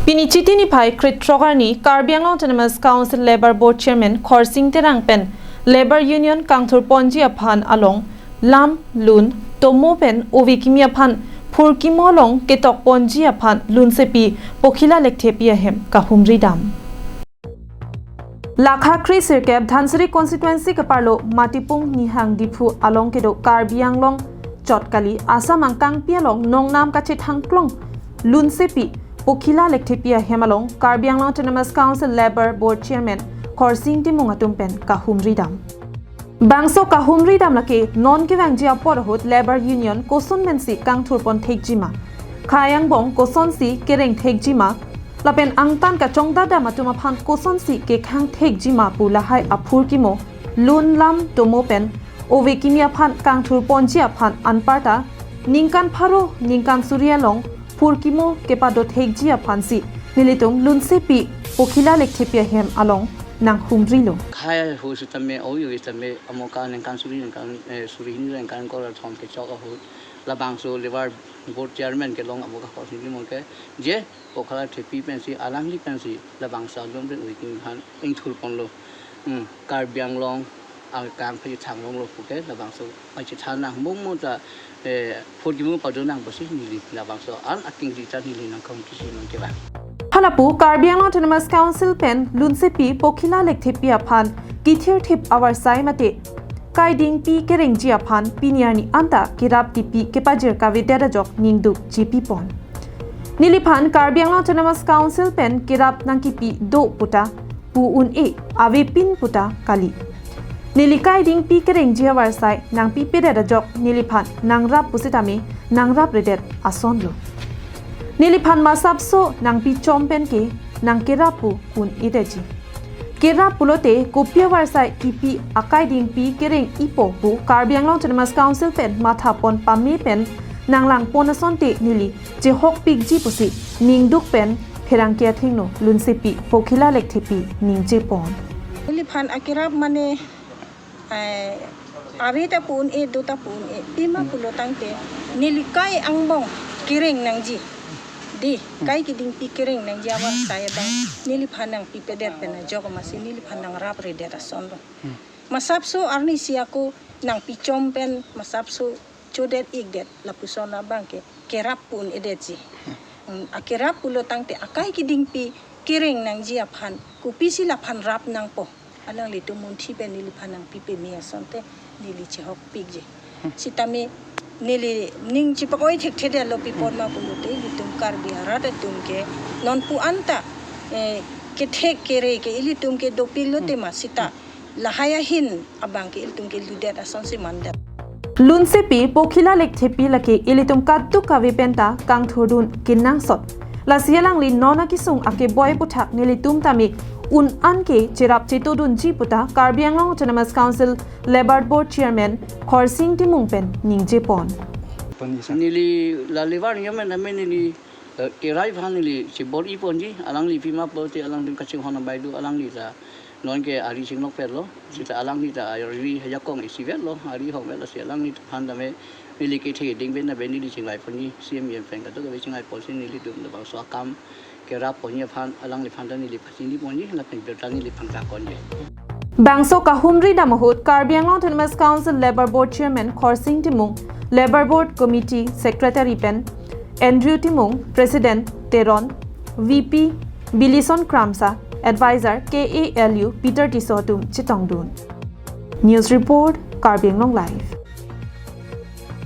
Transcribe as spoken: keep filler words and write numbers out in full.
Pini Chiti niphai krethrok arni Karbi Anglong Autonomous Council Labour Board Chairman Khorsing Terang pen Labour Union kangthur ponji aphan along lam, lun, tomo pen ove kimi aphan phurkimo along ketok ponji aphan lunsepi Pokhila Lekthepi ahem kahumri dam. Lakha kre sirkep Dhansiri constituency keparlo Matipung Nihang Diphu along kedo Karbi Anglong chot kali Assam angkangpi along nongnam kachethangklong lunsepi Pokhila Lekthepi ahem along Karbi Anglong Autonomous Council Labour Board Chairman Khorsing Timung atum pen kahumri dam. Bangso kahumri dam lake non kevangji apor ahut Labour Union koson pensi kangthur pon thekji ma, khei angbong kosonsi kereng thekji ma, lapen angtan kachongdat dam atum aphan kosonsi kekhang thekji ma pu lahai aphurkimo, lun, lam, tomo pen ove kimi aphan kangthur ponji aphan anparta ningkan pharo ningkan suri along phurkimo kepado thekji aphansi nelitum lunsepi Pokhila Lekthepi ahem along nanghumrilo. Khei ahut sitame, ove sitame, amo ka ningkan suri, ningkan, eh, suri hini, ningkan kor athom kechok ahut labangso Labour Board Chairman kelong amo ka Khorsing Timung ke je Pokhila Lekthepi pensi, alangli pensi labangso atum pen ove kimi aphan ingthur ponlo. Hmm, Karbi Anglong angkang pachethang longlo puke labangso pachethang nang mung mung ta, eh, phurkimo pado nang pusi neli labangso an aking di ta neli nangkong kisi nang kevang. Halapu Karbi Anglong Autonomous Council pen lunsepi Pokhila Lekthepi aphan kithirthip avarsai mate kaidingpi kerengji aphan pini arni anta kerap tipi kepajir kavedet ajok ningduk chepi pon. Neliphan Karbi Anglong Autonomous Council pen kerap nangkipi do puta pu un-e, avepin puta kali. Neli kaidingpi kerengji avarsai nangpipedet ajok neliphan nangrap pusitame nangrap redet asonlo. Neliphan masapso nangpichom pen ke nangkerap pu un-edetji. Kerap pulote kopi avarsai kipi akaidingpi kereng-ipo pu Karbi Anglong Autonomous Council pen matha pon pame pen nanglang pon asonte neli chehokpikji pusi ningduk pen pherangke athengno lunsepi Pokhila Lekthepi ningje pon. Neliphan akerap mane, eh, ave ta pu un-e, do ta pu un-e, pima pulo tangte neli khei angbong kereng nangji. Di, khei kidingpi kereng nangji avarsai abang neliphan nangpipedet pen ajok amatsi neliphan nangrap redet asonlo. Masapso arnisi ako nangpichom pen masapso chodet-ikdet lapuson abang ke kerap pu un-edetji. Hmm, akerap pulo tangte akhei kidingpi kereng nangji aphan kopisi laphan rap nangpo. Alanglitum munthi pen neliphan nangpipeme asonte neli chehokpikji. Sitame neli ning chepa-oi thekthedetlo, pi apot ma pulote ilitum Karbi arat atum ke non pu anta, eh, kethek kere ke ilitum ke dopiklo tema sita lahai ahin abang ke ilitum ke lidet asonsi mandet. Lunsepi Pokhila Lekthepi lake ilitum kadokave penta kangthurdun kenangsot. Lasi alangli non akesung akeboi aputhak nelitum tame un-an ke cherap chetodunji puta Karbi Anglong Autonomous Council Labour Board Chairman Khorsing Timung pen ningje pon. Neli la Labour Union tame neli, eh, kerai aphan neli chebor-i ponji, alangli pima pulote alangtum kachinghon abai do, alangli ta non ke ari chinglokpetlo, sita alangli ta ari ajakong isivetlo, ari hongvetlo, si alangliphan tame neli kethe ding pen nave neli chinglai ponji, C M, E M pen kadokave chinglai ponsi nelitum labangso akam kerap ponji aphan alangliphan ta neli pachini ponji, lapen birta neliphan kakonji. Bangso kahumri dam ahut Karbi Anglong Autonomous Council Labour Board Chairman Khorsing Timung, Labour Board Committee Secretary pen Andrew Timung, President Teron, V P Bilison Kramsa, Advisor K A L U Peter Tisso atum chetongdun. News report, Karbi Anglong Live.